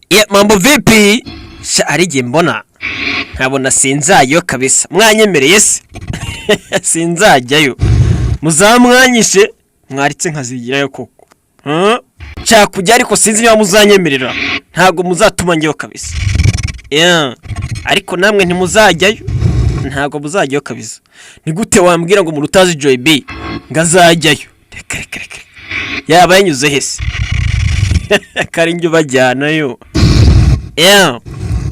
Yeah, mambo vipi? Sha, hari igihe mbona nkabona sinzayo kabisa. Mwanyemereye se sinzajyayo? Muzamwanyishe, mwaritse nkazigirayo koko. Huh? Nshaka kujya ariko sinzi niba muzanyemerera. Ntabwo muzatuma njyayo kabisa. Yeah. Ariko namwe ntimuzajyayo, ntabwo muzajyayo kabisa. Ni gute wambwira ngo umuntu utazi Joy B ngo azajyayo? Reka, reka, reka, yaba yanyuze hese kari njye ubajyanayo? Yeah.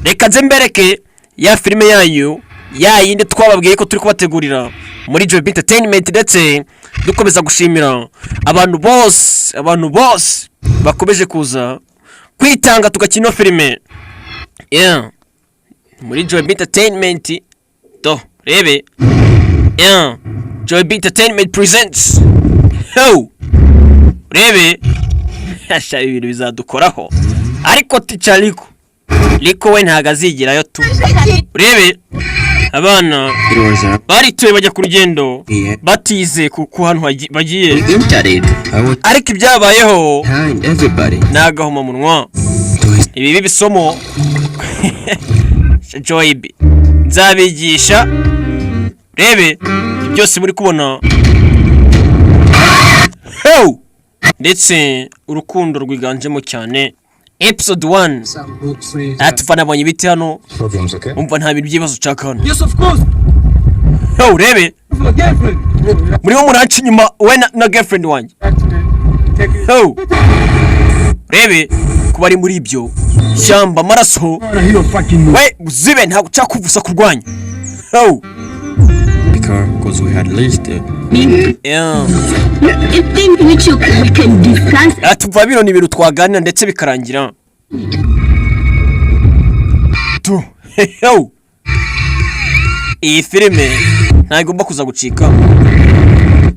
Reka nze mbereke ya filime yanyu, ya yindi twababwiye ko turi kubategurira muri Joy B Entertainment, ndetse dukomeza gushimira abantu bose, abantu bose bakomeje kuza kwitanga tugakina ino filime. Yeah. Muri Joy B Entertainment do rebe. Yeah. Joy B Entertainment presents. Ho! Rebe. Hasha, ibintu bizadukoraho. Ariko tica Liko. Liko we ntago azigerayo tu. Urebe abana It was a barituye bajya ku rugendo Yeah. batize ku hantu bagiye. We entered it. I was Ariko ibyabayeho behind everybody. ni agahomamunwa. To his Ibi bisomo Joy B nzabigisha. Rebe byose muri kubona. Ho! Ndetse urukundo rwiganjemo cyane. Episode 1 atuva nabonye ibiti hano. Problems, okay? Umva, nta bintu by'ibibazo ushaka hano. Yes, of course. Ho, urebe. For girlfriend. Murimo muranca inyuma we na girlfriend wanjye. Take it. Ho, rebe kuba ari muri ibyo shyamba amaraso. Wanna fucking know. We uzibe, ntabwo nshaka kuvusa kurwanya. Ho. Because we had reached Yeah. A thing which we can discuss. Atuva bino ni ibintu twaganira ndetse bikarangira tu. Hehe, iyi filime ntagomba kuza gucika.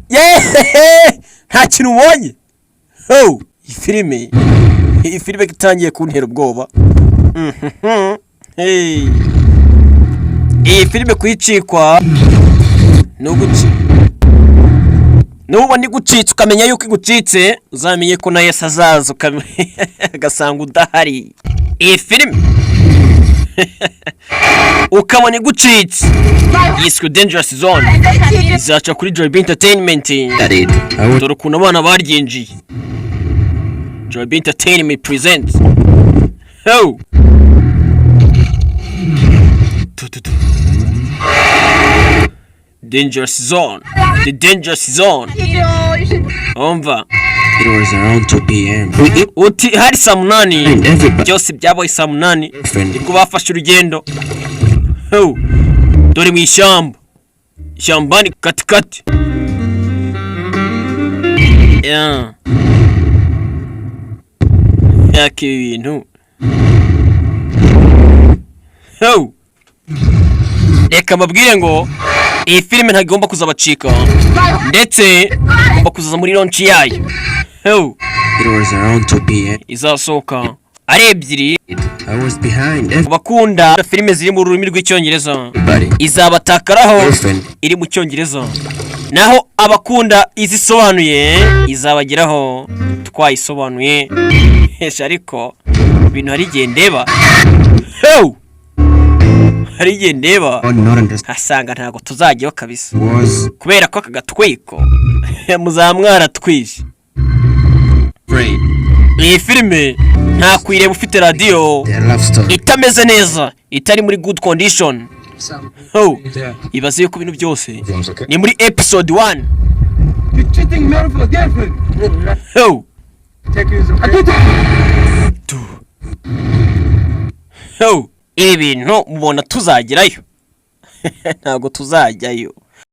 Yehehe, nta kintu ubonye. Ho, iyi filime itangiye kuntera ubwoba. Hey. Iyi filime kuyicikwa ni uguci nubona igucitse, ukamenya yuko igucitse, uzamenye ko na Yesu azaza agasanga udahari. Iyi filime ukabona igucitse yiswe Dangerous Zone, izaca kuri Joy B Entertainment. That it. I was Dore ukuntu abana baryinjiye. Joy B Entertainment presents. Ho! Tu, tu, tu. Dangerous Zone, the Dangerous Zone. Umva. It was around 2 p.m. We Uti hari saa 8. and everybody. Byose byabaye saa 8 Friend. nibwo bafashe urugendo. Ho! Dore mu ishyamba, ishyamba ni katikati. Yeah. Yaka ibi bintu. Ho! Reka mbabwire ngo iyi filime ntagomba kuzabacika, ndetse igomba kuzaza muri launch yayo. Ho! It was around 2 p.m. Izasohoka ari ebyiri. I was behind Ku bakunda filime ziri mu rurimi rw'Icyongereza, everybody. izabatakaraho Girlfriend. iri mu Cyongereza, naho abakunda izisobanuye izabageraho twayisobanuye. Hesha, ariko ibintu hari igihe ndeba. Ho! Hari igihe ndeba I not understand asanga ntabwo tuzajyayo kabisa was kubera ko aka gatwiko muzaba mwaratwije. afraid. Iyi filime nta kuyireba ufite radiyo Their love story. itameze neza, itari muri good condition. Ho! Ibaze yuko ibintu byose Problems, okay? ni muri episode 1. You're cheating man for a girlfriend. Ho! Take it, okay? Tu. Ho! Ibi bintu mubona tuzagerayo? Ntabwo tuzajyayo.